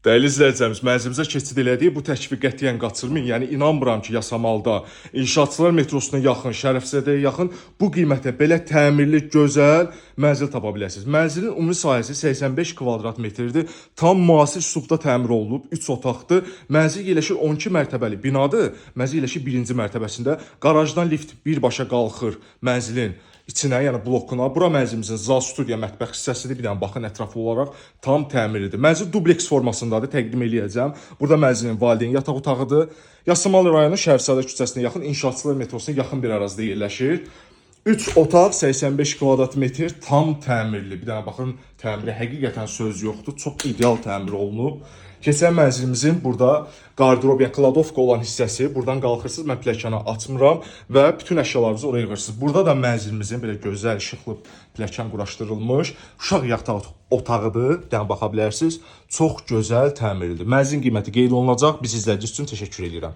Dəyərli izləyicilərimiz, mənzilimizə keçid elədik. Bu təklifi qətiyyən qaçırmayın. Yəni inanmıram ki, Yasamalda inşaatçılar metrosuna yaxın, Şərəfzadəyə yaxın bu qiymətə belə təmirli, gözəl mənzil tapa bilərsiniz. Mənzilin ümumi sahəsi 85 kvadrat metrdir. Tam müasir üslubda təmir olunub, 3 otaqdır. Mənzil yerləşir 12 mərtəbəli binadır. Mənzil yerləşir birinci mərtəbəsində. Qarajdan lift birbaşa qalxır mənzilin içinə, yəni blokuna. Bura mənzilimizin zal, studiya, mətbəx hissəsidir. Bir dənə baxın, ətraflı olaraq tam təmirlidir. Mənzil dubleks formasındadır, təqdim eləyəcəm. Burada mənzilin valideyn yataq otağıdır. Yasamal rayonu Şərifzadə küçəsinə yaxın, İnşaatçılar metrosuna yaxın bir ərazidə yerləşir. 3 otaq, 85 kvadrat metr, tam təmirli. Bir dənə baxın, təmiri həqiqətən söz yoxdur. Çox ideal təmir olunub. Keçən mənzilimizin burada qardırob, yəni kladovka olan hissəsi. Buradan qalxırsınız, mən pləkanı açmıram və bütün əşyalarınızı oraya yığırsınız. Burada da mənzilimizin belə gözəl, işıqlı pləkan quraşdırılmış uşaq yataq otağıdır. Bir dənə baxa bilərsiniz. Çox gözəl təmirlidir. Mənzilin qiyməti qeyd olunacaq. Bizi izlədiyiniz üçün təşəkkür edirəm.